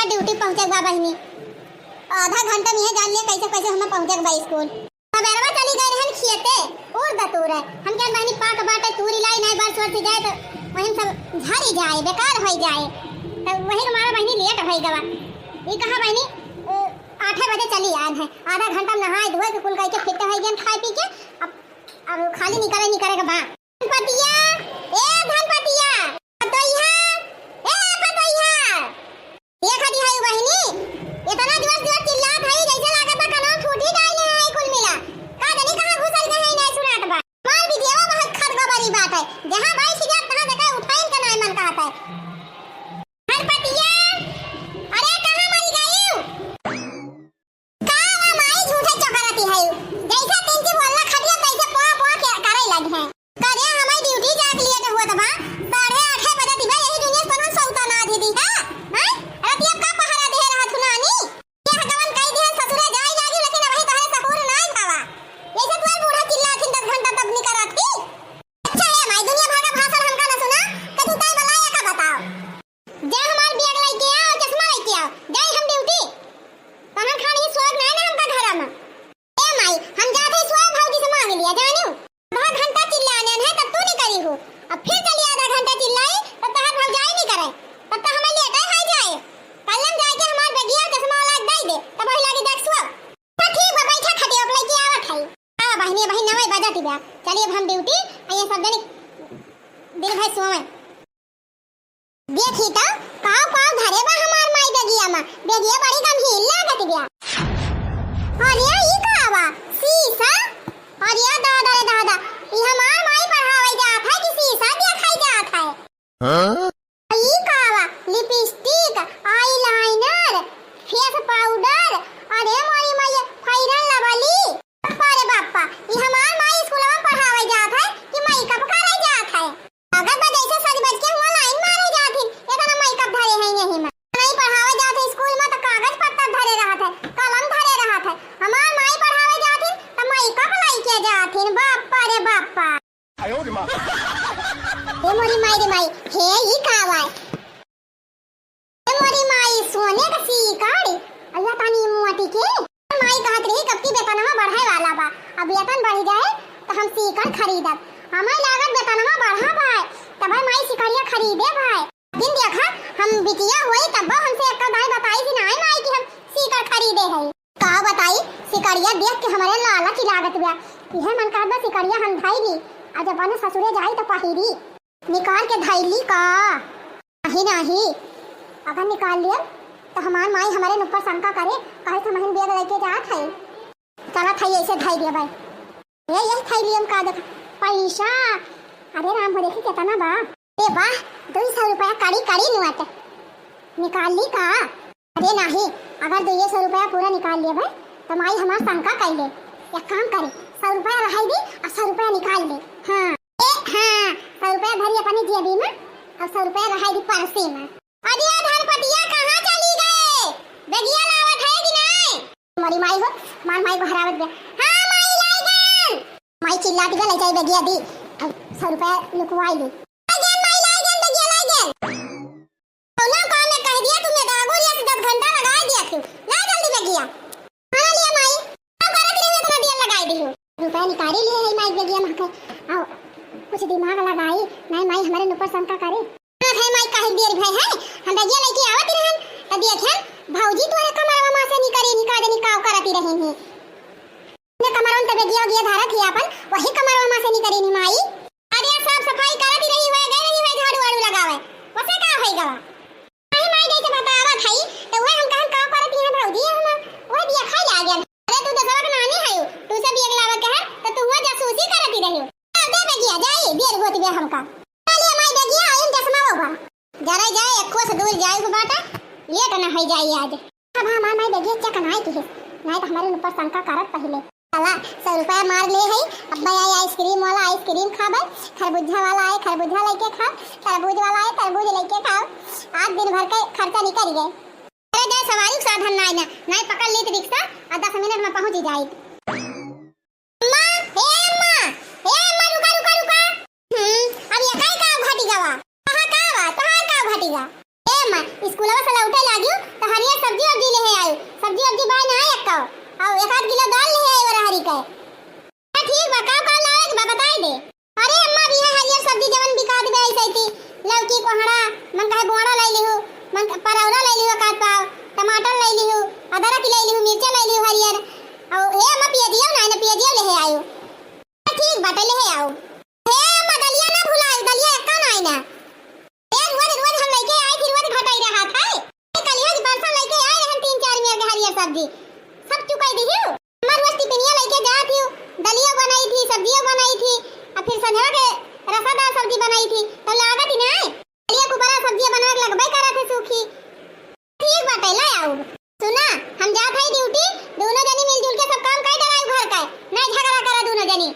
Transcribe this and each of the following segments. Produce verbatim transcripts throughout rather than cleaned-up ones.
ड्यूटी पहुँचे के बा बहिनी, आधा घंटा में इहे जान लिया कैसे कैसे हम पहुँचे के बा स्कूल। सबेरवा चली गए रहन खियते, उर दतूर है। हम कहेन बहिनी पाक बाटे तूरी लाई, नहीं बार सोच जाए तो वही सब झरी जाए, बेकार हो जाए। तो वही हमारा बहिनी लेट हो गवा। ये कहा बहिनी, अ, आठे बजे चली आन है, आधा घंटा में नहाए धोए के कुल करके फिट हो गए खाए पी के। अब, अब खाली निकले निकले के बा। धनपतिया, ए धनपतिया, पतोहिया, ए पतोहिया। देखत हई बहिनी, इतना जोर जोर चिल्लात हई, जैसे लागत बा कनवा फूटी गइल है कुल मिला। का जानी कहाँ घुसल गए हैं, नहीं सुनात बा। हमार बिटियावा बहुत खदगबरी बात है, जहाँ बैठ जात तहाँ जगह उठाइन के नाय मन कहत है। धनपतिया, अरे कहाँ मरी गई? का वा माई झूठे चकराती है, जैसे तिनकी बोलला खटिया तैसे पों पों के करे लगी है। करे हमारी ड्यूटी जाके लिए तो हुआ तबा, साढ़े आठे बजे दिबे यही दुनिया से कोनो सौता ना दे दी है। हैं? रतिया का पहरा दे रहा थुनानी? ये हगवन कई दिया ससुरे जाई लागी, लेकिन अबही तोहरे सहूर नाई पावा। जैसे तू बूढ़ा चिल्ला थी दस घंटा तब निकर रखती। अच्छा है माई, दुनिया भर का भाषण हमका न सुना, कि तू तय बला या का बताओ। जा हमार बैग लेके आओ, चश्मा लेके आओ, जाई हम ड्यूटी। तहन खानी सोच नहीं ना हमका घर में। ए माई, हम जाते सोए भौजी से मांग लिया, जानियो। आधा घंटा चिल्लाने है, तब तू नहीं करी हो। अब फिर चली आधा घंटा चिल्लाई, तब तहार भौजाई नहीं करे। तब तो हमें लेटे है जाए। कल हम जाए के हमार बैगिया चश्मा वाला दे दे, तब वही लागे देख सुआ। तो ठीक बा, बैठा खटिया पर लेके आवत है। आ बहिनी, बहिन नवे बजत बा। चलिए अब हम ड्यूटी, आ ये सब जने दिन भर सोवे। देखी तो, काव काव धरे बा हमार माई बेगिया मा। बेगिया बड़ी गंभीर लागत बिया। अरे, ई का बा? शीशा? अरे दादा रे दादा, ई हमार माई पढ़ावे जात है कि शीशा देखाई जात है? हाँ? ई का बा? लिपस्टिक, आईलाइनर, फेस पाउडर, अरे मोरी माई, फेयर लवली। बाप्पा रे बाप्पा, ई हमार माई स्कूलवा में पढ़ावे जात है कि मेकअप करे जात है? कागज बा जैसे सज बज के हुआ लाइन मारे जात हिन, इतना मेकअप धरे हैं यही में। नहीं पढ़ावे जात है स्कूल में तो कागज पत्तर धरे रहत है, कलम धरे रहत है। हमार माई पढ़ावे जात हिन तो मेकअप लेके जात हिन, बाप्पा रे बाप्पा। ए मोरी माई रे माई, हे ई का बा? ए मोरी माई, सोने का सीकड़, अल्लाह तानी मोती के। माई कहत रही, "कब की वेतनवा बढ़े वाला बा, अब वेतन बढ़ जाए तो हम सीकड़ खरीदब।" हमें लागत वेतनवा बढ़ा बा, तब माई सिकड़िया खरीदे भाई। दिन देखा, हम बिटिया होई तब हमसे एक दाई बताई कि नाई माई कि हम सीकड़ खरीदे है। का बताई, सिकड़िया देख के हमारे लालच लागत बा। यह मन कहत बा सिकड़िया हम धई ली, आ जब अपने ससुरे जाई तो पहिरी। निकाल के धइली का? नहीं, नहीं। अगर निकाल लियब, तो हमार माई हमारे ऊपर शंका करे, कहे से हमहिन बैग लेके जात है। चलत है, ऐसे धइ दिया भाई। ए, यही थैली हम का देख, पैसा। अरे राम हो, देखी कितना बा। ए वाह, दो सौ रुपया कड़ी कड़ी नोट। निकाल ली का? अरे नाही, अगर दुइये सौ रुपया पूरा निकाल लेबे, तो माई हमार शंका कइले। एक काम करे, सौ रुपया रहाई दी और सौ रुपया निकाल ले। हाँ। ए, हाँ, सौ रुपया धरी अपने जेबी में और सौ रुपया रहाई दी पर्सी में। अरे धनपतिया, कहाँ चली गए? बेगिया लावत है कि नहीं? मोरी माई हो, मार माई को हरावत बे। हाँ माई, लाई गन। माई चिल्लात बे, ले जाई बेगिया दी। अब सौ रुपया लुकवाई दी। लाई गन माई, लाई गन, बेगिया लाई गन। कौनो काम में कह दिया तूने, दागोरिया से दस घंटा लगाए दिया क्यों? ला जल्दी बेगिया। हाँ, लिया माई। अब करत रही इतना देर लगाए दी हो। रुपया निकाली लिए है माई बेगिया महके। आओ, कुछ दिमाग लगाई। नहीं माई, हमारे ऊपर शंका करे। हाँ, है माई, काहे देर भय है? हम बेगिया लेके आवत रहन, त देखेन, भौजी तोरे कमरवा मा से निकरे, निकाल दे, निकाव करती रही है। ने कमरवा में त बेगिया उगिया धारा थी आपन, वही कमरवा मा से निकरे नी माई। अरे, साफ सफाई करत ही रही हुए, गए रही हुए झाड़ू वाड़ू लगावे, वसे का होई गवा? अरे माई, जैसे बतावत हई, त उहे हम कहन का करत ही भौजी, हम उहे बिया खाई ला गया। अरे, तू दसवा के नानी हयू, तू से बिया लावे के है, त तू हुआ जासूसी करत ही रही। अब दे बेगिया, जाई, देर होत बे हमका। चलिए माई बेगिया, आइन चश्मा वो बा। जरा जाए, एको से दूर जाए के बाटा, लेट न हो जाई आज। अब हमार माई बेगिया चेक नाई किहिस, नाई त हमारे ऊपर शंका करत पहिले। साला, सौ रुपया मार ले है, अब मैं आई आइसक्रीम वाला आइसक्रीम खाबे, खरबूजा वाला आए खरबूजा लेके खाओ, तरबूज वाला आए तरबूज लेके खाओ। आज दिन भर के खर्चा निकल गए। अरे जाए, सवारी के साधन नाई ना, नाई पकड़ लीत रिक्शा और दस मिनट में पहुंच ही जाइत। अम्मा, ए अम्मा, ए अम्मा, रुका, रुका, रुका। हम्म, अब ये काई का घटी गवा? कहाँ का बा? तोहार का घटी गा? ए अम्मा, स्कूलवा से लौटे लागियो, तो हरियर सब्जी वब्जी लेहे आयो। सब्जी वब्जी बाय ना आए एक्को। अउ एक आध किलो दाल लेहे आयो रहरी के। हाँ, ठीक बा, का का लावे के बा, बताई दे। अरे अम्मा, भी है हरियर सब्जी जवन बिकात बे ऐसे थी, लौकी, कोहड़ा, मन कहे बोड़ा लै लिहू, मन क-, परौरा लै लिहू, एक आध पाव, टमाटर लै लिहू, अदरक लै लिहू, मिर्चा लै लिहू हरियर। अउ हे अम्मा, पियजियो ना, ना पियजियो लेहे आयो। ठीक बाटे, लेहे आओ। हे अम्मा, दलिया ना भुलायो, दलिया एक्का ना आई ना। ए, रोज, रोज हम लइके आई थी, रोज घटाई रहा था। ए, कलिया जी परसों लइके आए रहन तीन चार मेर के हरियर सब्जी, सब चुकाई दिहियो। अम्मा रोज टिफिनिया लइके जात हियो, दलिया बनाई थी, सब्जिया बनाई थी, अउ फिर संझवा के रसादार सब्जी बनाई थी, तो लागत ही ना आए। दलिया कुबरा सब्जिया बनावे के लगबे करत है सूखी। ठीक बाटे, ले आउब। सुना, हम जात हई ड्यूटी, दूनो जनी मिलजुल के सब काम कर डराऊ घर का, नहीं झगड़ा करा दूनो जनी,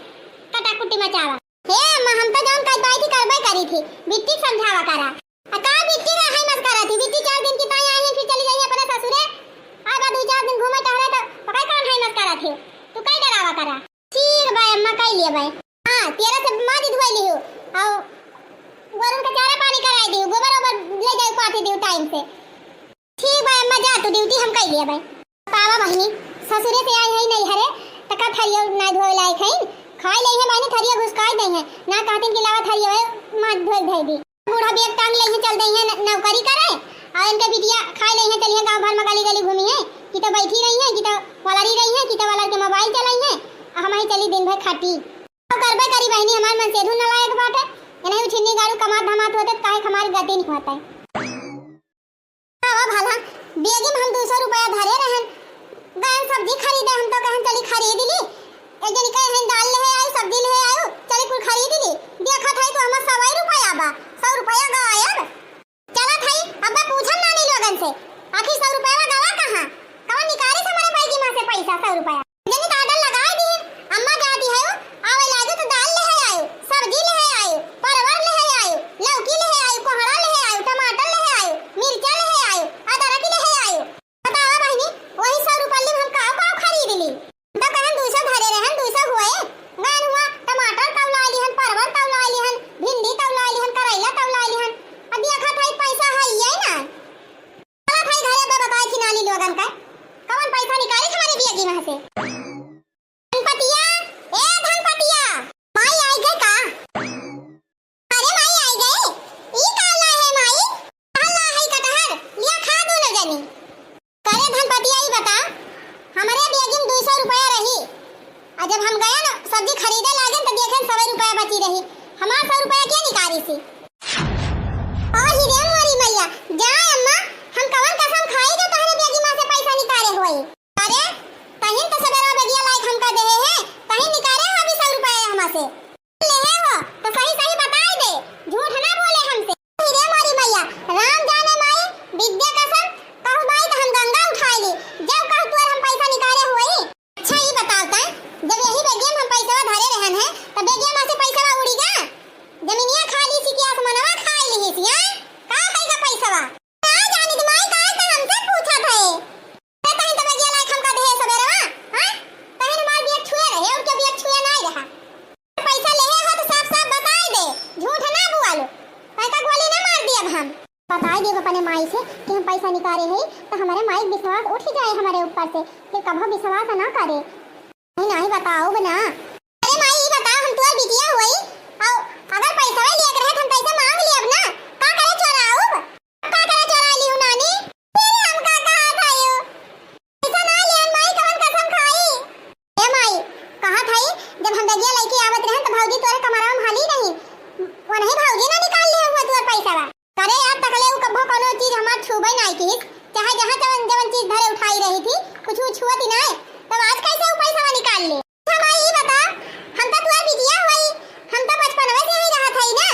कटाकुटी मचावा। हे अम्मा, हम तो जौन कह पाई थी, करबे करी थी। बिट्टी के समझावा करा। आ का बिट्टी का हाई मत करा थी? बिट्टी चार दिन की ताई आई है, फिर चली जाइए अपने ससुरे। आ बा दो चार दिन घूमे टहरे तो पकाई कौन हाई मत करा थी? तू कई डरावा करा। ठीक बा अम्मा, कई लिया भाई। हाँ, तेरा से माँ जी धोई लिहू। और गोरन का चारा पानी कराई दिहू, गोबर ओबर ले जाऊ पाथी दिहू टाइम से। ठीक बा अम्मा, जा तू ड्यूटी, हम कई लिया भाई। बतावा बहिनी, ससुरे से आई है नैहरे, त का थरिया ना धोए लायक है? खाई ले है बहिनी, थरिया घुसकाई दे है, ना कहतिन कि लावा थरिया है, माँ धोए धोए दी। बूढ़ा बैग टांग ले है, चल दे है न-, नौकरी करे, और इनके बिटिया खाई ले है, चली है गाँव भर में गली गली घूमी है, कि तो बैठी रही है, कि तो वलरी रही है, कि तो वलर के मोबाइल चलाई है, और हम ही चली दिन भर खटी। तो करबे करी बहिनी, हमार मन से धुन लायक बाटे, ये नहीं उछिन्नी गाड़ू कमात धमात होते, तो काहे हमारी गति नहीं होता है। हाँ, भला, बेगी में हम दू सौ रुपया धरे रहन, गयन सब्जी खरीदे, हम तो कहन चली खरीद ली। एक जनी कहे हैं दाल ले आयो, सब्जी ले आयो, चली कुल खरीद ली। देखत है तो हमार सवाई रुपया बा, सौ रुपया गायब। चलत है, अब पूछम नानी लोगन से, आखिर सौ रुपया गवा कहाँ? कवन निकाली से हमारे बेगी में से पैसा सौ रुपया? जनी तो order लगाई दी, अम्मा जाती है, आवे लागे तो दाल ले आयो, सब्जी ले आयो, परवर ले आयो, लौकी ले आयो, कोहड़ा ले आयो, टमाटर ले आयो, मिर्चा ले आयो, अदरक ले आयो। बतावा बहिनी, वही सौ रुपया में हम का का खरीद ली? तो कहन दू सौ धरे रहन, दू सौ हुए, गयन हुआ, टमाटर तौला लिहन, परवर तौला लिहन, भिंडी तौला लिहन, करैला तौला लिहन। अब देखत है पैसा है ये ना। चला भाई घरे बा बताए थी नानी लोगन का, कवन पैसा निकाली हमारे बेगी में से। धनपतिया, ए धनपतिया, माई आई गई का? अरे माई आई गई, ई का ला है माई? कटहर ला है कटहर, लिया खा दोनों जनी। करे धनपतिया ई बता, हमारे बेगी में दू सौ रुपया रही, आ जब हम गया ना सब्जी खरीदे लागे तो देखे सौ रुपया बची रही, हमार सौ रुपया क्या निकाली सी? ओ ही रे मोरी मैया, जा अम्मा, हम कवन कसम खाई जो तहरे बेगी में से पैसा निकाले होई? अरे, तहिन तो सबेरा बेगिया लाइक हमका देहे है, तहिन निकाले हो अभी सौ रुपया हमा से। लेहे हो, तो सही सही बताई दे, झूठ ना बोले हमसे। अरे मोरी मैया, राम जाने माई, विद्या कसम, कहू माई तो हम गंगा उठाई ली, जब कहू तुअर हम पैसा निकाले होई। अच्छा, ई बताओ त, जब यही बेगिया में हम पैसवा धरे रहन है, त बेगिया में से पैसवा उड़ी गा? जमीनिया खा ली सी कि आसमानवा खा ली सी, हाँ? का है का पैसवा? का जानित माई, का त हमसे पूछत है? ते तहिन त बेगिया लायक हमका देहे सबेरवा, हाँ? तहिन मार बिया छुए रहे, और के बिया छुए नाई रहा। पैसा लेहे हो तो साफ साफ बताई दे, झूठ ना बुआलो। पैसा गोली ना मार दियब हम। बताई देब अपने माई से कि हम पैसा निकाले है, तो हमारे माई के विश्वास उठ जाए हमारे ऊपर से, फिर कभो विश्वास ना करे। नहीं, नहीं बताओ ना। अरे माई, ई बताओ, हम तोर बिटिया होई, और अगर पैसा लेके रहे, तो हम कैसे मांग लियब ना? का करे चोराउब? का करे चोरा लिहू नानी? फिर हम का कहा था यू? पैसा ना लियन माई, कवन कसम खाई? ए माई, कहा था ई, जब हम बेगिया लइके आवत रहन, तो भौजी तोरे कमरा में हली नहीं, वो नहीं भौजी ना निकाल लिया हुआ तोर पैसा बा। करे आज तकले उ कभो कोनो चीज हमार छुबे नाई किहिस, चाहे जहाँ जवन जवन चीज धरे उठाई रही थी, कुछ उ छुअत ही नाई, तब आज कैसे उ पैसा निकाल ले? अच्छा माई, ई बता, हम तो तुहार बिटिया होई, हम तो बचपनवे से यहीं रहत हई ना।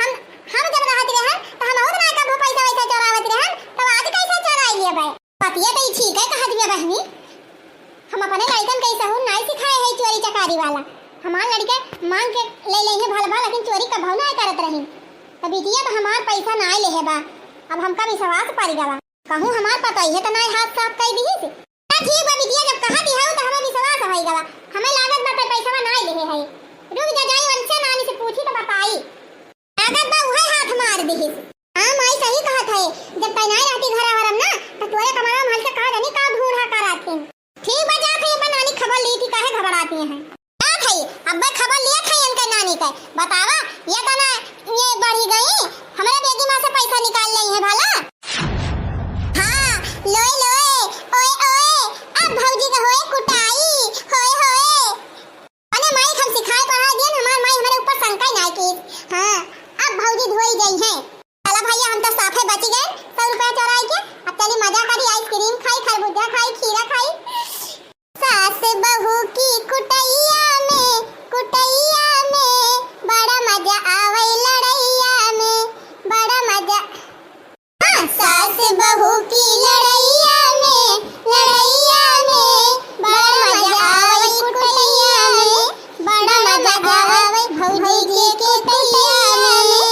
हम, हम जब रहत रहन, तो हम बहुत ना कभो पैसा वैसा चोरावत रहन, तब आज कैसे चोराई लेबे? बतिया तो ई ठीक है कहत बिया बहिनी, हम अपने लड़कन के सहूर नाई सिखाए है चोरी चकारी वाला। हमार लड़के मांग के ले ले हैं भलवा, लेकिन चोरी कभो ना करत रही। तो बिटिया तो हमार पैसा नाई लेहे बा, अब हमका विश्वास पड़ गवा। कहूँ हमार पतोहिए तो नाई हाथ साफ कर दिहिस। तो ठीक बा बिटिया, जब कहा दिया हो तो हमें विश्वास हो गवा। हमें लागत बा तो पैसा नाई लेहे है। रुक जा, जाई उनसे नानी से पूछी तो बताई। लागत बा उहे हाथ मार दिहिस। हाँ माई सही कहत है, जब भला? हाँ, लोए लोए, ओए ओए, अब भौजी का होए कुटाई, होए होए। अने माई हम सिखाए पढ़ाए दियन, हमार माई हमरे ऊपर शंका ही नाई की। हाँ, अब भौजी धोई गई हैं। चला भैया, हम तो साफे बची गए सौ रुपया चोराई के। अब चली मजा करी, आइसक्रीम खाई, खरबूजा खाई, खीरा खाई। सास बहू की कुटैया में, कुटैया में, बड़ा मजा आवै लड़ैया में, बड़ा मजा। हाँ, सास बहू की लड़ैया में, लड़ैया में, बड़ा मजा आवै कुटैया में, बड़ा मजा आवै भौजी के कुटैया में।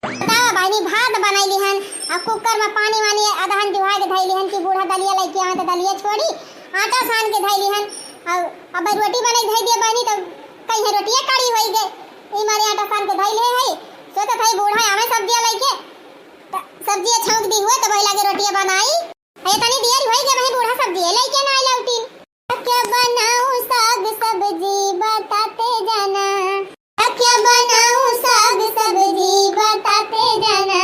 बतावा बहिनी, भात बनाई लिहन, आ कुकर में पानी वानी अदहन जुहाए के धई लिहन कि बूढ़ा दलिया लइके आवे तो दलिया छोड़ी, आटा सान के धई लिहन, आ अब रोटी बनाई धई दिया बहिनी, तो कहीं रोटिया कड़ी होई गए, ई मारे आटा सान के धई ले है, सोचत है बूढ़ा आवे सब्जिया लइके, त सब्जिया छौंक दी हुए तो वही लागे रोटिया बनाई। ये तनी देर होई गए, वही बूढ़ा सब्जिया लइके ना आइला उठिन। क्या बनाऊं साग सब्जी बताते जाना। क्या बनाऊं साग सब्जी बताते जाना।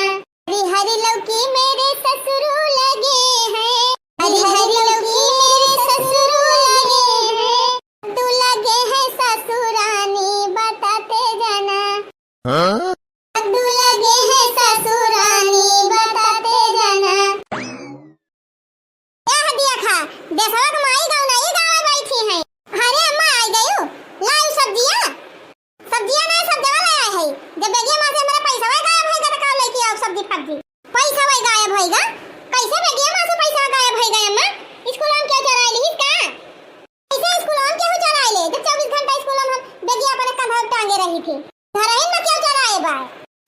हरी हरी लौकी मेरे ससुरू लगे हैं। हरी हरी लौकी मेरे ससुरू लगे हैं। तू लगे है ससुरानी बताते जाना। हाँ? तू लगे है ससुरानी बताते जाना। ए हदिया खा, देसवा के माई गाँव ना, ई गाँव में बैठी हैं। अरे अम्मा, आई गयू, लायू सब्जिया? सब्जिया ना, सब्जवा ले आए है। जब बेगिया माँ से हमारा पैसवा गायब होइगा, तो का लेके आओ सब्जी फब्जी? पैसवा गायब होइगा? कैसे बेगिया माँ से पैसा गायब होइगा अम्मा? स्कूल में क्यों चोराई ली इसका? कैसे स्कूल में क्यों चोराई ले? जब चौबीस घंटा स्कूल में हम बेगिया अपने कंधा पे टांगे रही थी। घर ही में क्यों चोराए बा?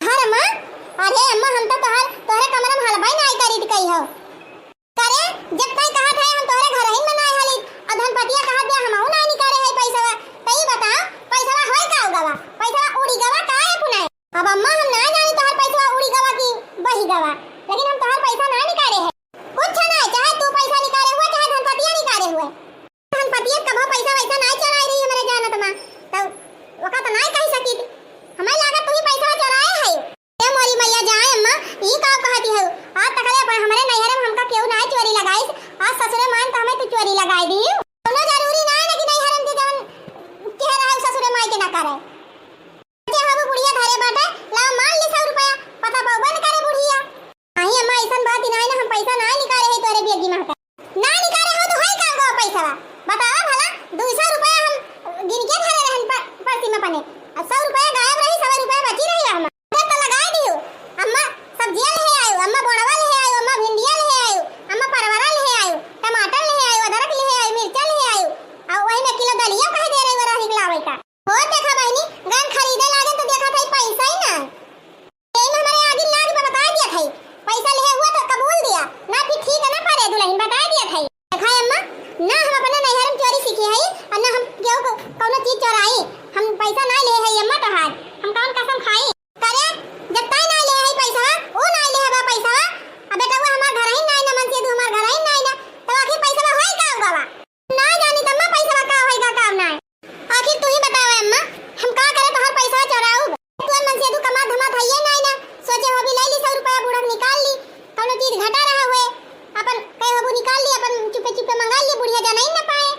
घर में? अरे अम्मा, हम तो तोहर, तोहरे कमरा में हलवाई ना आई करी कही हो। करे, जब तय कहत है हम तोहरे घर ही में ना हली, और धनपतिया कहत बा हमहू ना निकाले है पैसवा, तो ई बताओ, पैसवा होई का गवा? पैसवा उड़ी गवा का है पुनाई? अब अम्मा हम ना जानी तोहर पैसवा उड़ी गवा की बही गवा, लेकिन हम तोहर पैसा ना निकाले है। कुछ ना, चाहे तू पैसा निकाले हुआ, चाहे धनपतिया निकाले हुए। धनपतिया कभो पैसा वैसा ना चोराई रही हमरे जानत मा, तो वका तो ना कही सकी थी। हमें लागत तू ही पैसा चोराए है। ए मोरी मैया जाए अम्मा, ई का कहती है? आज तक ले अपन हमरे नैहरे में हमका केहू ना चोरी लगाइस, आज ससुरे मायन तो हमें तू चोरी लगाई दी। कोनो जरूरी ना है ना कि नैहरे में जवन चेहरा है ससुरे माई के ना करे। जे हबू बुढ़िया धरे बाटे, लाओ मान ली सौ रुपया, पता पाऊ बंद करे बुढ़िया। आई अम्मा, ऐसन बात ही ना है ना, हम पैसा ना निकाले है तोरे बेगी माँ का। ना निकाले हो तो होई का गो पैसवा? बतावा भला, दू सौ रुपया हम गिन के धरे रहन प-, पर्सी में अपने। आ सौ रुपया गायब रही, सौ रुपया बची रही हमार। अगर तो लगाए दियो, अम्मा सब्जिया ले आयो, अम्मा बोड़वा ले आयो, अम्मा भिंडिया ले आयो, अम्मा परवरा ले आयो, टमाटर ले आयो, अदरक ले आयो, मिर्चा ले आयो, और वही में किलो दलिया कहे दे रही वरा निकलावे का। हो देखा बहिनी, गन खरीदे लागे तो देखा था पैसा ही ना। एमे हमरे आगे लाग बा, बता दिया था, पैसा ले हुआ तो कबूल दिया, ना फिर ठीक है ना परे दुल्हन, बता दिया था। देखा अम्मा, ना हम अपने नैहर में चोरी सीखी है और ना हम केहू को कौनो चीज चोराई। हम पैसा ना ले है अम्मा तोहार, हम कौन कसम खाई? करे, जब ताई ना ले है पैसा, वो ना ले हवा पैसा, अब बेटा वो हमार घर ही ना है ना, मनसेधू हमार घर ही ना है ना, तो आखिर पैसा होई का गवा? ना जानी त अम्मा पैसवा का होई का काम ना है। आखिर तू ही बतावा अम्मा, हम का करे तोहर पैसा चोराउब? तू मनसेधू कमात धमात हइये ना है ना, सोचे हो भी ले ली सौ रुपया बूढ़ा निकाल ली, कौनो चीज घटा रहा हुए, अपन कहे होबू निकाल ली, अपन चुपे चुपे मंगा ली, बुढ़िया जाना ही ना पाए।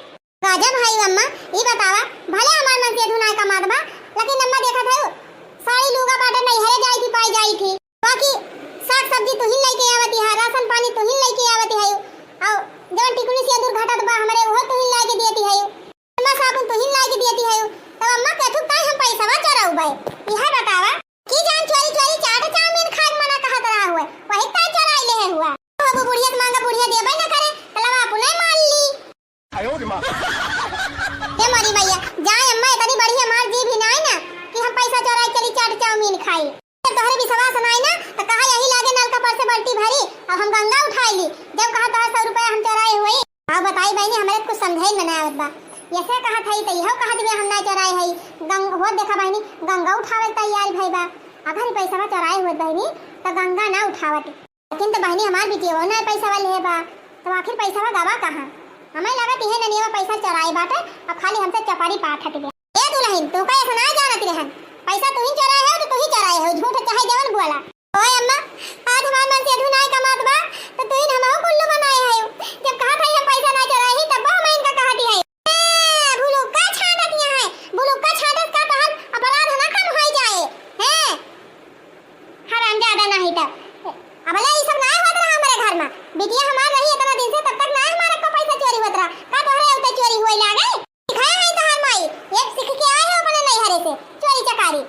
गजब है अम्मा, ई बतावा, भले हमार मनसेधू ना कमात बा, लेकिन अम्मा देखत है साड़ी लूगा बाटे नैहरे जाई थी पाई जाई थी, बाकी साग सब्जी तुहिन लेके आवती है, राशन पानी तुहिन लेके आवती है, और जवन टिकुली से दूर घटत बा हमरे, वो तुहिन लेके देती है, निरमा साबुन तुहिन लेके देती है, तब अम्मा कहथू ताई हम पैसवा चोराउबे? यह बतावा कि जान चोरी चोरी चाट चाउमीन खाए मना कहत रहा हुए, वही ताई चोराई ले है हुआ। अब बुढ़िया से मांगा, बुढ़िया देबे न करे, तलवा अपने मान ली। हे मोरी मैया, जाए अम्मा, इतनी बड़ी हमार जीभ ही नाई ना कि हम पैसा चोराई चली चाट चाउमीन खाई। जब तोहरे विश्वास नाई ना, तो कहा यही लागे नलका पर से बाल्टी भरी, अब हम गंगा उठाई ली। जब कहा तोहर सौ रुपया हम चोराए हुई। हाँ बताई बहनी, हमरे कुछ समझे में ना आवत बा। ऐसे कहा था तो यह कहा दिया हम ना चोराए हई। गंग-, होत देखा बहनी, गंगा उठावे के तैयार भई बा। अगर ई पैसा चोराए हुए बहनी, तो गंगा ना उठावत। लेकिन तो बहनी हमार बिटिया ना पैसा वाली है बा, तो आखिर पैसा गवा कहाँ? हमें लगा तिहे ननिया पैसा चोराए बाटे, अब खाली हमसे चपारी पाट हट गया। ए दुल्हन, तू का ऐसा ना जानत रहन, पैसा तू ही चोराए हो तो तू ही चोराए हो, झूठ चाहे जवन बोला। ओए अम्मा, तो, अब ले ई सब नाय होत रहा हमरे घर मा। बिटिया हमार रही इतना दिन से, तब तक नाय हमार एको पैसा चोरी होत रहा। का तोहरे उते चोरी होए लागे? सिखाए हैं तोहार माई, ये सीख के आए हो अपने नैहरे से, चोरी चकारी।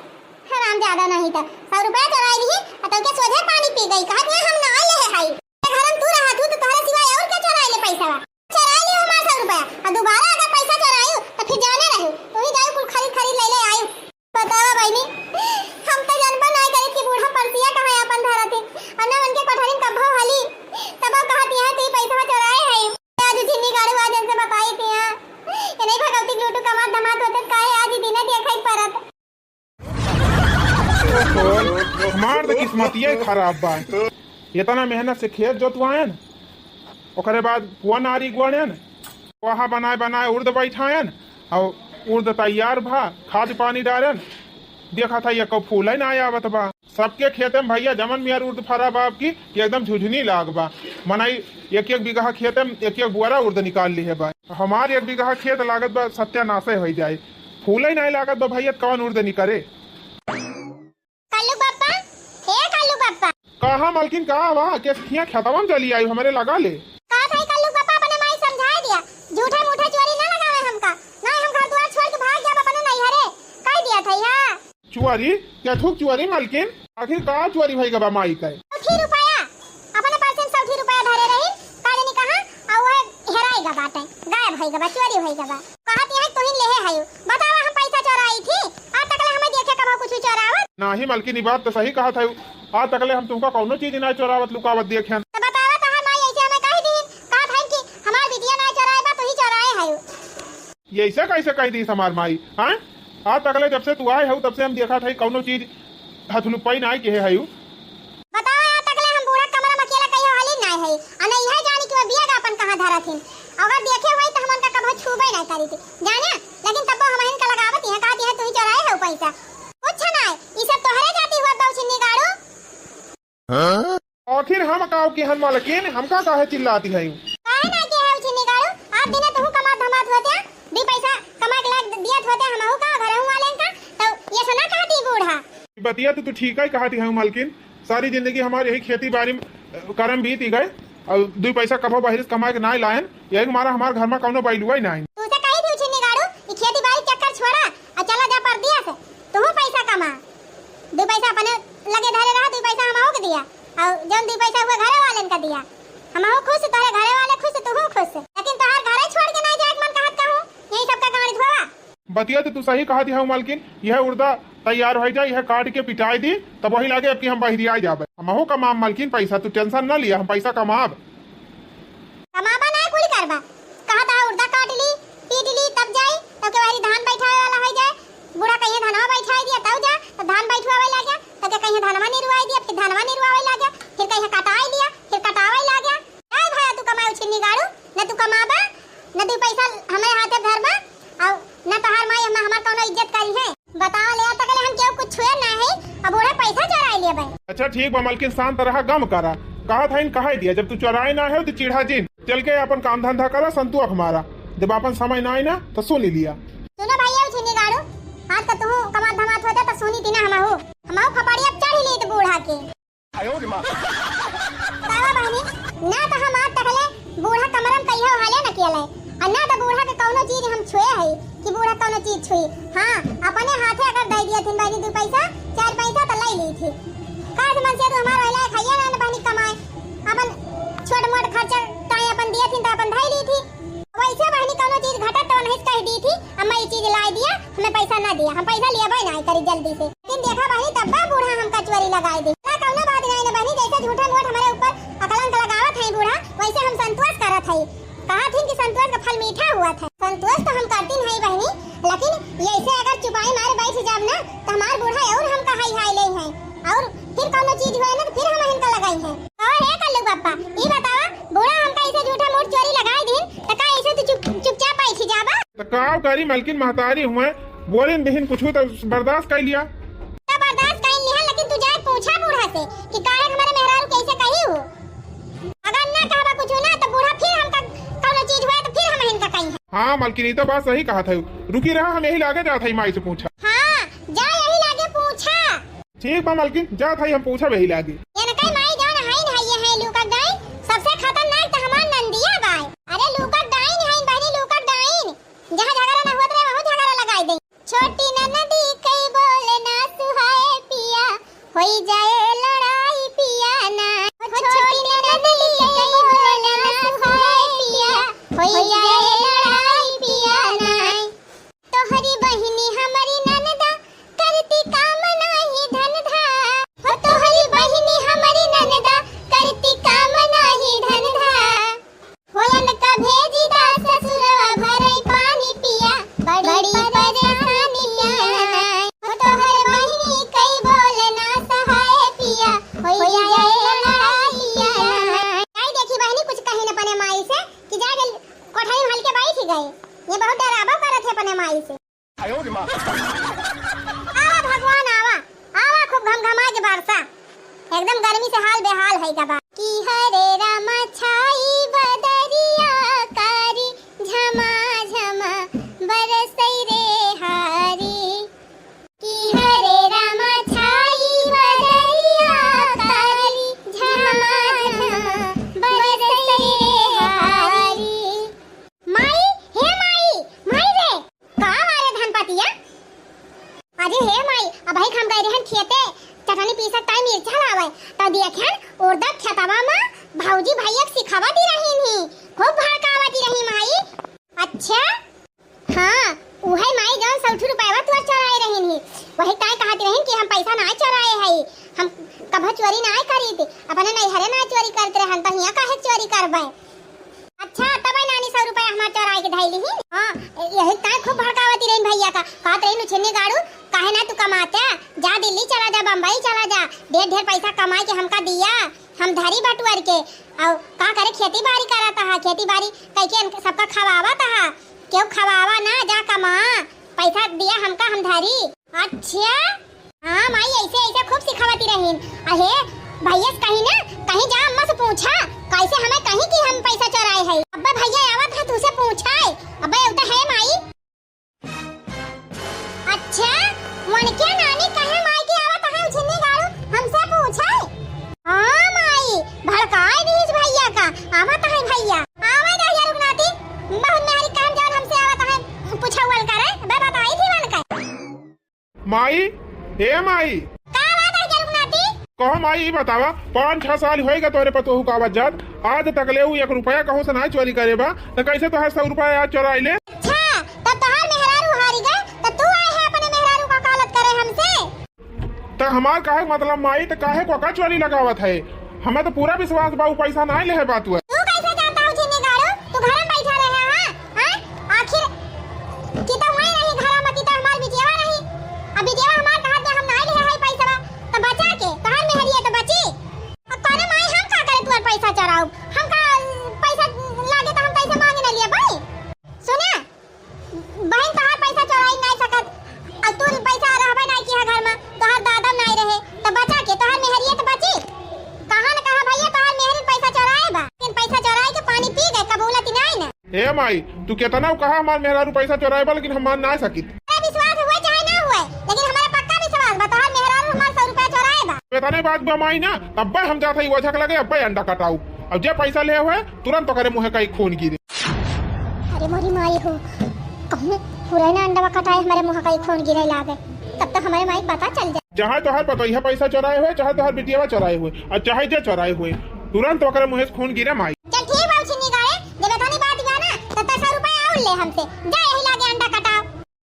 हराम ज्यादा नहीं तो सौ रुपया चोराई रही, आ तोके सोझे पानी पी गई। कहत है हम ना आए है हाई। ते घर में तू रहा तू तो तोहरे सिवाय और के चोराई ले पैसा? चोराई लियो हमार सौ रुपया, आ दोबारा अगर पैसा चोरायू तो फिर जाने रही, तू ही जायू कुल खरीद खरीद ले ले आयू। बतावा बहिनी, हम तो जानबा नाय करे कि बूढ़ा परसिया कहाँ अपन धरत है, और ना उनके कोठरी में कब्बो हली, तब वो कहत है तू ही पैसा चोराए है। आज झिन्नी गाड़ू आज इनसे बताई थी, हाँ। ये नहीं भगवती लूटू कमात धमात होते, काहे आज ही दिने देखाई परत। हमार तो किस्मतिया ही खराब बा। इतना मेहनत से खेत जोतवाएन, ओकरे बाद पुआ नारी गोड़ेन, वहाँ बनाए बनाए उर्द बैठाएन, और उर्द तैयार भा, खाद पानी डालेन, देखा था ये कब फूले ना आवत बा। सबके खेते में भैया जमन मियार उर्द फरा बा आपकी कि एकदम झुझुनी लाग बा। मनई एक एक बीघा खेते में एक एक बुआरा उर्द निकाल ली है बा। हमार एक बीघा खेत लागत बा सत्यानाशे हो जाए, फूले नहीं लागत बा भैया, कौन उर्द निकरे? कल्लू पापा, हे कल्लू पापा। कहा मलकिन, का बा? के हियां खेतवा में चली आई, हमरे लगा ले। का भाई कल्लू पापा, अपने माई समझाए दिया, झूठा मूठा चोरी ना लगावे हमका, ना हम घर द्वार छोड़ के भाग जाब अपने नैहरे, कह दिया था यहाँ। चुआरी? क्या थूक चुआरी मलकिन? आखिर का चुआरी भई गबा माई के? सौठी रुपया, अपने पर्स में सौठी रुपया धरे रही, का जानी कहाँ, आ वह हेराई गबा बाटे, गायब भई गबा, चोरी भई गबा। कहत यहाँ तुहिन लेहे हयू, बतावा हम पैसा चोराई थी, आज तकले हमें देखे कबो कुछ चोरावत? नाही मलकिन, ई बात तो सही कहत हयू, आज तकले हम तुमका कौनो चीज ना चोरावत लुकावत देखेन। तो बतावा तहार माई ऐसे हमें कह दी, कहत है कि हमार बिटिया ना चोराए बा, तू ही चोराए हयू। ये ऐसे कैसे कह दी हमार माई? हाँ, आज तकले जब से तू आए हऊ तब से हम देखा था कौनो चीज हथलुपाई ना किहे हयू। बताओ, आज तकले हम बूढ़ा कमरा में अकेला कहियो हली ना है, आ ना यह जानी कि वो बिया का अपन कहाँ धरा थी। अगर देखे हुई तो हमन का कबो छूबे ना करी थी, जाने। लेकिन तब वो हमहिन का लगावत यहाँ कहती है तू ही चोराए हो पैसा। कुछ ना है, ये सब तोहरे जाती हुआ दो छिन्नी गाड़ू। आखिर हम काव किहन मलकिन, हमका काहे चिल्लाती हयू? काहे ना के है उछिन्नी गाड़ू? आप दिने तू कमात धमात होते, दुई पैसा कमा के लाग दियत होते हमहू का, घरहू वालेन का, तो ये सुना कहती बूढ़ा। ई बतिया तो तू ठीक ही कहती हयू मलकिन, सारी जिंदगी हमार यही खेती बारी में, अ, करम बीती गए, और दुई पैसा कभो बाहर से कमा के नाय लायन, यही मारा हमार घर में कौनो बैलुआ ही नाय। तू से कही थी उछिन्नी गाड़ू, ई खेती बारी चक्कर छोड़ा, और चला जा परदेस, तू पैसा कमा। दुई पैसा अपने लगे धरे रहा, दुई पैसा हमहू के दिया, और जौन दुई पैसा हुए घरे वालेन का दिया। हमहू खुश, तोहरे घरे वाले खुश, तूहू खुश। लेकिन तोहार घरे छोड़ के नहीं जाए के मन कहत कहूँ, यही सबका गाड़ी धोवा। बतिया तो तू सही कहती हऊ मलकिन, यह उर्दा तैयार हो जाए, यह काट के पिटाई दी, तब वही लागे अब कि हम बहरिया जाबे। हमहू कमाब मलकिन पैसा, तू tension ना लिया, हम पैसा कमाब। कमाबा ना कुल करबा, कहा था उर्दा काट ली, पीट ली, तब जाई, तब के बारी धान बैठावे वाला हो जाए, बूढ़ा कहिए धनवा बैठाई दिया, तब जा, तो धान बैठवावे लागे, तब के कहिए धनवा निरुआई दिया, फिर धनवा निरुआवे लागे, फिर कहिए कटाई लिया, फिर कटावे लागे। ए भैया, तू कमाए उछिन्नी गाड़ू, न तू कमाबा, न तू पैसा हमरे हाथे धरबा, और न तोहार माई हम, हमार कौनो इज्जत करी है। बताओ ले, आज तकले हम केहू कुछ छुए ना है, अब बूढ़ा पैसा चोराई लेबे। अच्छा ठीक बा मलकिन, शांत रहा, गम करा। कहा था इन कहा दिया, जब तू चोराए ना है तो चिढ़ा जिन, चल के अपन काम धंधा करा, संतोष हमारा। जब अपन समय ना आए ना तो सुन लिया। सुनो भैया उछिन्नी गाड़ू, आज का तू कमात धमात होते तो सुनी थी ना हमहू, हमहू खपड़िया चढ़ ली तो बूढ़ा के। तावा बहनी, ना तो हम आज तकले बूढ़ा कमरम कहियो हाले न कियले, और ना तो बूढ़ा के कौनो चीज हम छुए है कि बूढ़ा कौनो चीज छुई। हाँ, अपने हाथे अगर दे दिया थिन बहनी दो पैसा, चार पैसा तो ले ली थी। काज मन से तो हमार वाला खाइए ना बहनी कमाए, अपन छोट मोट खर्चा ताई अपन दिया थिन तो अपन धई ली थी। वैसे बहनी कौनो चीज घटत तो नहीं कह दी थी, अम्मा ये चीज लाई दिया, हमें पैसा ना दिया, हम पैसा लिया भाई ना करी जल्दी से। लेकिन देखा बहिनी, तब्बा बूढ़ा हमका चोरी लगाई दे। ना कौनो बात नहीं ना बहिनी, जैसे झूठे मूठ हमारे ऊपर अकलंक लगावत है बूढ़ा, वैसे हम संतोष करत है। कहा थी कि संतोष का फल मीठा हुआ था। संतोष तो हम करती नहीं बहिनी, लेकिन ऐसे अगर चुपाई मारे बैठ जाब ना, तो हमार बूढ़ा और हमका हाई हाई ले हैं, और फिर कौनो चीज हुए ना, तो फिर हम इनका लगाई है। और हे कल्लू पापा, ई बतावा, बूढ़ा हमका ऐसे झूठे मूठ चोरी लगाई दिन, तो का ऐसे तू चुप, चुपचाप बैठ जाबा? तो का करी मलकिन, महतारी हुए, बोलिन बिहिन कुछ तो बर्दाश्त कर लिया। तो बर्दाश्त कर लिया, लेकिन तू जाए पूछा बूढ़ा से कि काहे हमारे मेहरारू कैसे कही हो। अगर ना कहबा कुछ ना तो बूढ़ा फिर हमका कौनो चीज हुआ तो फिर हम इनका कही है। हाँ मलकिन, ये तो बात सही कहा था। रुकी रहा, हम यही लागे जात है माई से पूछा। हाँ, जा यही लागे पूछा। ठीक बा मलकिन, जात है हम पूछा यही लागे। इनका एकदम गर्मी से हाल बेहाल है का बा। कि हरे रामा छाई बदरिया कारी, झमा झमा बरसै रे हारी। कि हरे रामा छाई बदरिया कारी, झमा झमा बरसै रे हारी। माई, हे माई, माई रे, का मारे धनपतिया? अरे हे माई, अबही हम गए रहन खेते, चटनी पीसत ताई मिर्चा लावे, त देखेन उर्दत खेतवा में भौजी भैया के सिखावती रहीन ही, खूब भड़कावती रही माई। अच्छा? हाँ, उहे माई जौन सौ रुपया तोर चोराए रहीन ही, वही ताई कहती रहीन कि हम पैसा ना चोराए हई, हम कभो चोरी ना करीत, अपने नैहरे ना चोरी करत रहन, त हियाँ काहे चोरी करबे? अच्छा, तब नानी सौ रुपया हमार चोराए के धइली ही। हाँ, यही ताई खूब भड़कावती रहीन भैया का, कहत रहीन, "उछिन्नी गाड़ू, काहे ना तू कमाते? जा दिल्ली चला जा, बम्बई चला जा, ढेर ढेर पैसा कमाए के हमका दिया, हम धरी बटुअर के।" और का करे, खेती बाड़ी करत हा, खेती बाड़ी कइके इनके सबका खवावत हा, केहू खवावा ना, जा कमा, पैसा दिया हमका, हम धरी। अच्छा? हाँ माई, ऐसे, ऐसे खूब सिखावती रहीन। अहे, भैया से कहीं ना, कहीं जा अम्मा से पूछा, कैसे हमें कहीं कि हम पैसा चोराए है। अब्बे भैया आवत है, तुझसे पूछा है। अब्बे उधर है माई। अच्छा, उनके नानी कहे माई कि आवत है उछिन्नी गाड़ू, हमसे पूछा है। हाँ माई, भड़काए दीस भैया का, आवत है भैया। आवे दे यार रुकनाती, बहुत मेहरी कहन जौन हमसे आवत है, पूछा वाल करे, अब्बे बताई थी वाल का। माई, ए माई। का बात है जलुक नाती? कहो माई, ई बतावा, पाँच छह साल होइगा तोरे पतोहू का आवत जात, आज तक ले ऊ एक रुपया कहूँ से ना चोरी करे बा, त कैसे तोहार सौ रुपया आज चोराई ले? अच्छा, तब तोहार मेहरारू हारी गए, त तू आए है अपने मेहरारू का वकालत करे हमसे? त हमार कहे के मतलब माई, त काहे को का चोरी लगावत है? हमें तो पूरा विश्वास बा, ऊ पैसा ना ले है बात हुआ। तू कैसे जानता हो छिन्नी गाड़ू? तू घर में बैठा रहे, हाँ? हाँ? आखिर की तो वही रही घर में, की तो हमार बिटियावा रही। अब बिटियावा हमार कहत बा हम नाई लिहे हई पैसवा, तो बचा के, तोहार मेहरिया तो बची। अब कौनो माई हम का करे तुअर पैसा चोराउब? हमका पैसा लागे तो हम कैसे मांगे ना लिए भाई? सुना, बहिन तोहार पैसा चोराई नाई सकत, अब तू पैसा रहबे नाई किहा घर में, तोहार दादा नाई रहे, तो बचा के, तोहार मेहरिया तो बची। कहा न कहा भैया तोहार मेहरी पैसा चोराए बा, लेकिन पैसा चोराए के पानी पी गए, कबूलत ही नाई ना। ए माई, तू केतना कहा हमार मेहरारू पैसा चोराए बा, लेकिन हम मान ना सकित। अरे विश्वास हुए चाहे ना हुए, लेकिन हमारा पक्का विश्वास बा, तोहार मेहरारू हमार सौ रुपया चोराए बा। एतने बात बा माई ना, अब्बे हम जात हई ओझा के लगे, अब्बे अंडा कटाऊ। अब जे पैसा ले हुए, तुरंत ओकरे मुँहे कई खून गिरे। अरे मोरी माई हो, कहूँ पुराना अंडवा कटाए हमारे मुँह कई खून गिरे लागे, तब तो हमारे माई पता चल जाए। चाहे तोहार पतोहिया पैसा चोराए हुए, चाहे तोहार बिटियावा चोराए हुए, और चाहे जे चोराए हुए, तुरंत ओकरे मुँहे से खून गिरे माई। चल ठीक बा, छिन्नी गाड़े, जब एतनी बात बा ना, तब तो सौ रुपया और ले हमसे। जा यही लागे अंडा कटाओ।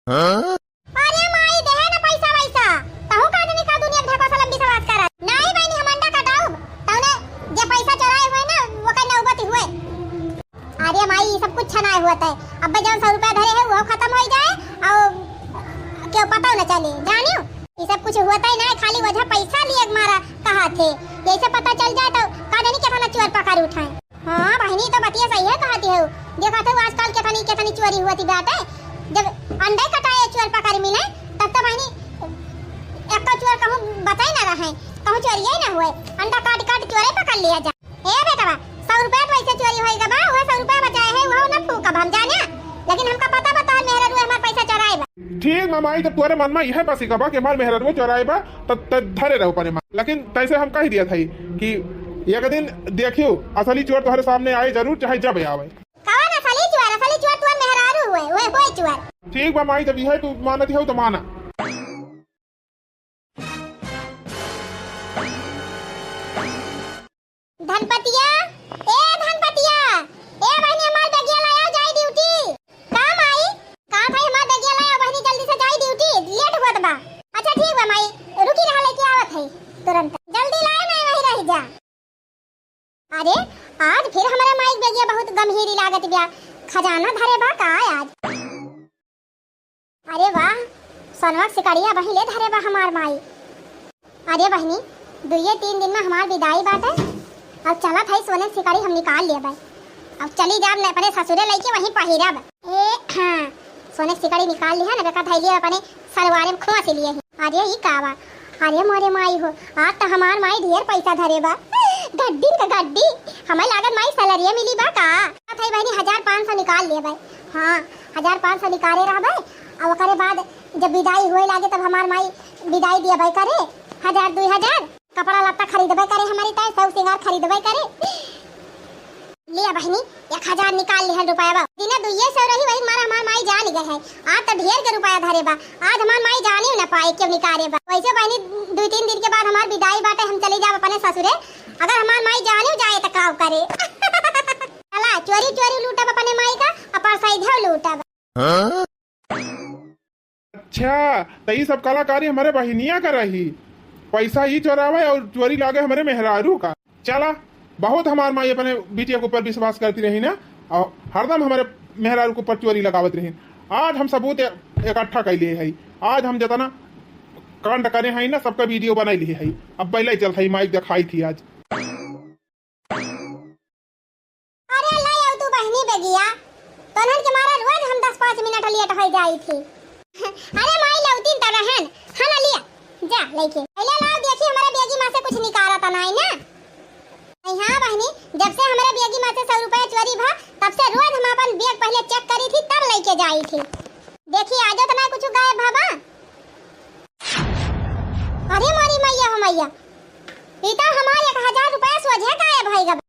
हाँ? अरे माई, देहे ना पैसा वैसा, तहु का जनी का दुनिया धक्का से लंबी सवास करत। नहीं बहनी, हम अंडा कटाउब, तौने जे पैसा चोराए हुए ना, ओकर नौबत हुए। अरे माई, ई सब कुछ ना होत है। अब्बे जौन सौ रुपया धरे है, वो खत्म हो जाए, और क्यों पता न चले, जानियो? ई सब कुछ होत ही ना, खाली वजह पैसा लिए मारा कहा थे। यही से पता चल जाए तो का जानी केतना चोर पकड़ उठाए। हाँ बहिनी, तो बतिया सही है कहती है। देखत है आजकल केतनी, केतनी चोरी होती बाटे। जब अंडे कटाए चोर पकड़ मिले, तब तो बहिनी एको चोर कहूँ बचे ना रहे, कहूँ चोरिए ना हुए, अंडा काट काट चोरे पकड़ लिया जा। ए बेटवा, सौ रुपया तो ऐसे चोरी होई गवा, वह सौ रुपया बचाए है, वह न फूकब हम जाने, लेकिन हमका पता बा तोहर मेहरारू हमार पैसा चोराए बा। ठीक बा माई, जब तोरे मन में यह बसी गवा कि हमार मेहरारू चोराए बा, तब तब धरे रहो अपने मन। लेकिन तैसे हम कह दिया था कि एक दिन देखियो, असली चोर तोहरे सामने आए जरूर, चाहे जब आवे। कवन असली चोर? असली चोर तोर मेहरारू हुए, वह कोई चोर। ठीक बा माई, जब यह तू मानत हो तो माना। धनपतिया, ए धनपतिया, ए बहिनी हमार बेगिया लाया, जाई ड्यूटी। का माई? का भाई हमार बेगिया लाया बहिनी, जल्दी से जाई ड्यूटी, लेट होत बा। अच्छा ठीक बा माई, रुकी रहा, लेके आवत है तुरंत। जल्दी लाए ना, वही रह जा। अरे, आज फिर हमारा माई बेगिया बहुत गंभीरी लागत बिया, खजाना धरे बा का आज? अरे वाह, सोनवा के सिकड़िया वहीं ले धरे बा हमार माई। अरे बहिनी, दुइये तीन दिन में हमार विदाई बाटे। अब चलत है सोने के सिकड़ी हम निकाल लेबे। अब चली जाब न अपने ससुरे लइके वहीं पहिरब। ए, हाँ, सोने के सिकड़ी निकाल लिहा न, बेका धैलिए अपने सलवारे में खोस लिए ही। अरे ई का बा? अरे मोरे माई हो, आज त हमार माई ढेर पैसा धरे बा। गड्डी का गड्डी, हमें लागत माई सैलरिये मिली बा का? कहत है बहिनी, हजार पाँच सौ निकाल लेबे। हाँ, हजार पाँच सौ निकाले रहबे, और ओकरे बाद जब विदाई होए लागे तब हमार माई विदाई दियबे करे, हजार दुई हजार। कपड़ा लत्ता खरीदबे करे, हमारी ताई सब सिंगार खरीदबे करे। लिया बहिनी, एक हजार निकाल लिहन रुपया बा। दिने दुइये सौ रही, वही मारा हमार माई जान गए है। आज तो ढेर के रुपया धरे बा, आज हमार माई जाने न पाए क्यों निकाले बा। वैसे बहिनी, दो तीन दिन के बाद हमार विदाई बाटे, हम चली जाब अपने ससुरे। अगर हमार माई जाने जाए तो का करे? चला चोरी चोरी लूटब अपने माई का, और परसाई देव लूटब। हाँ? अच्छा, त ई सब कलाकारी हमरे बहिनिया का रही, पैसा ई चोरावे और चोरी लागे हमरे मेहरारू का। चला, बहुत हमार माई अपने बिटिया के ऊपर विश्वास करती रही ना, और हरदम हमरे मेहरारू के ऊपर चोरी लगावत रही। आज हम सबूत ए-, इकट्ठा कैले है, आज हम जितना कांड करे हैं ना, सबका वीडियो बनाई ली है। अब पहले ही चलत है, माई देखाई थी आज। अरे लाई आउ तू बहिनी बेगिया, तोहन के मारा रोज हम दस पाँच मिनट लेट हो जाई थी। अरे माई लौटिन त रहन, हाँ ना लिया, जा लेके। पहले लाओ देखी हमारे बेगी मा से कुछ निकाला त नाई ना। नहीं हाँ बहिनी, जब से हमारे बेगी मा से सौ रुपया चोरी भा, तब से रोज हम अपन बेग पहले चेक करी थी, तब लेके जाई थी। देखी आजो त ना कुछ गायब भा बा। अरे मोरी मैया हो मैया, ई तो हमार एक हजार रुपया सोझे गायब होइ गवा।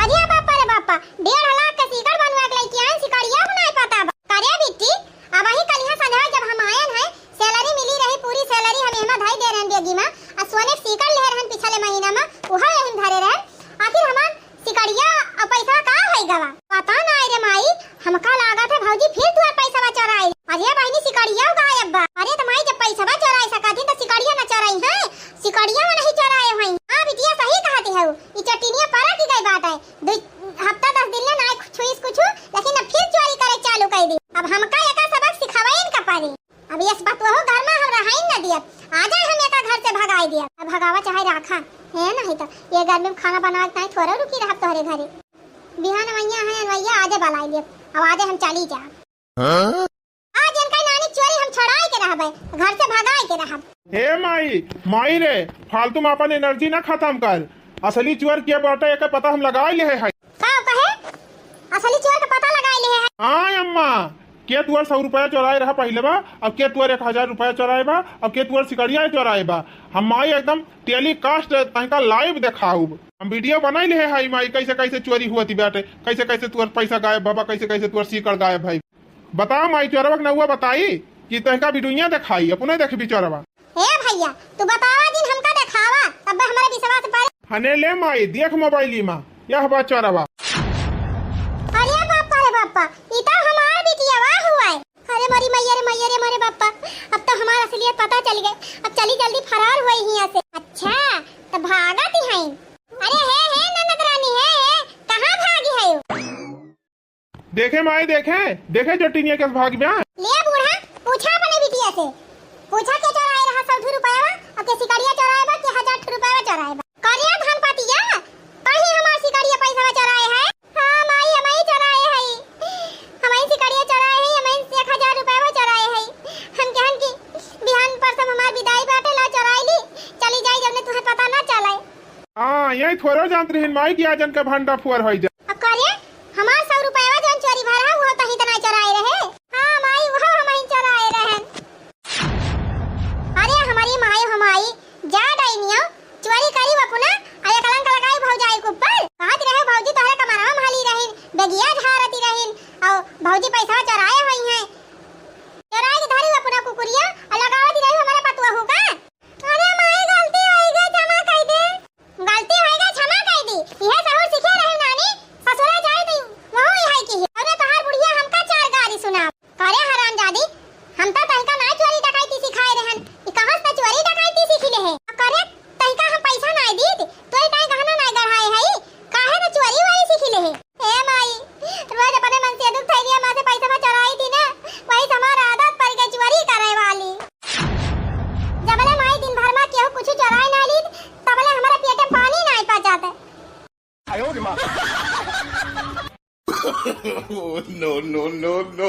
अरे बापा रे बापा, डेढ़ लाख के सीकड़ बनवा के लइके आइन, सिकड़िया बनाए पता बा। करे बिट्टी, अबहीं कलिहा संझवा जब हम आयन है, सैलरी मिली रही, पूरी सैलरी हम एहमा धई दे रहन बेगी मा, आ सोने के सीकड़ लेहे रहन पिछले महीना मा, उहा एहिम धरे रहन। आखिर हमार सिकड़िया अउ पैसा का होइ गवा? पता नाई रे माई, हमका लागत है भौजी फिर तुहार पैसवा चोराई। अरे बहिनी, सिकड़िया गायब बा। अरे त माई, जब पैसवा चोराई सकत ही त सिकड़िया न चोराई है, सिकड़िया में नहीं चोराए हुई। हाँ बिटिया, सही कहत हऊ, ई चटिनिया परक गई बाटे। दुई हफ्ता दस दिन ले नाई छुईस कुछु, लेकिन अब फिर चोरी करे चालू कर दी। अब हमका एका सबक सिखावे इनका पड़ी। अब यस बतुआ हो घर में हम रहाई न दियब, आ जाए हम एका घर से भगाई दियब। अब भगावा चाहे राखा, है नहीं तो ये गर्मी में खाना बनावे के नहीं थोड़ा रुकी रहब तोहरे घरे। बिहान मैया है अनवैया आजे बलाई दियब, अब आजे हम चली जा। हाँ? आज इनका नानी चोरी हम छोड़ाई के रहबे, घर से भगाई के रहब। हे माई, माई रे, फालतू में अपन एनर्जी ना खत्म कर। असली चोर के बाटे एकर पता हम लगाई लेहे है। का कहे? असली चोर के पता लगाई लेहे है? हाँ अम्मा, के तुअर सौ रुपया चोराए रहा पहिले बा, अब के तुअर एक हजार रुपया चोराए बा, अब के तुअर सिकड़िया चोराए बा। हम माई एकदम टेलीकास्ट तहका लाइव देखाउब। हम वीडियो बनाई लेहे है माई, कैसे कैसे चोरी हुआ थी बाटे, कैसे कैसे तुअर पैसा गायब भवा, कैसे कैसे तुअर सीकड़ गायब है। बता माई, चोरवा के नौआ बताई कि तहका वीडियो देखाई, अपने देखबी चोरवा। ए भैया, तू बतावा जिन हमका देखावा, तब हमरे विश्वास पड़े। हने ले माई, देख मोबाइली मा, यह बा चोरवा। अरे बापा रे बापा, ई तो हमार बिटियावा हुआ है। अरे मोरी मैया रे मैया रे मोरे बापा, अब तो हमार असलियत पता चल गए। अब चली जल्दी फरार हुई हियां से। अच्छा, तो भागत ही हैं। अरे हे हे ननद रानी, हे हे, कहाँ भागी है? देखे माई, देखे, देखे चटिनिया कैसे भाग गया। ले बूढ़ा, पूछा अपने बिटिया से। पूछा के चोराए रहा सौ ठो रुपया, अब के सिकड़िया चोराए बा, के हजार ठो रुपया चोराए बा। करिया धन पतिया, कहीं हमार सिकड़िया पैसा चोराए है? हाँ माई, हमही चोराए है। हमही सिकड़िया चोराए है, हमही एक हजार रुपया चोराए है। हम कहन कि बिहान परसों हमार विदाई बाटे, ला चोराई ली, चली जाई, जब ने तुम्हें पता ना चले। हाँ, यही थोड़ो जानत रहिन माई कि आज इनका भंडा फुअर होई जा। अब का रे, हमार सौ रुपया जौन चोरी भरा, वो तही तना चोराए रहे। हाँ माई, वो हमही चोराए रहन। अरे हमारी माई हो माई, जा डाइनियो, चोरी करी बपुना, अरे कलंक लगाई भौजाई के ऊपर। कहत रहे भौजी तोहरे कमरवा में हली रहिन, बेगिया झारती रहिन, और भौजी पैसा चोराए हुई हैं। चोराए के धरी बपुना कुकुरिया, और लगावत रही हमारे पतुआ का। अरे माई, गलती होई गई, क्षमा कई दे। गलती होई गई, क्षमा कई दी। इहे सहूर सीखे रहे नानी, ससुरा जाए दी, वहू इहाई की। अरे तोहार बुढ़िया हमका चार गारी सुनाव। अरे हरामजादी, हम तो तहका ना चोरी डकैती सिखाए रहन। ई कहाँ से चोरी डकैती सीखी ले है? करे तहका हम पैसा ना दीत, तोरे ताई गहना ना गढ़ाए है, काहे ना चोरी वारी सीखी ले है? ए माई, रोज अपने मन से दुख थैलिया माँ से पैसा चोराई थी ना, वही से हमार आदत पड़ गई चोरी करे वाली। जबले माई दिन भर में केहू कुछ चोराए ना लीत, तबले हमारे पेटे पानी ना पचाते। Oh, no, no, no, no।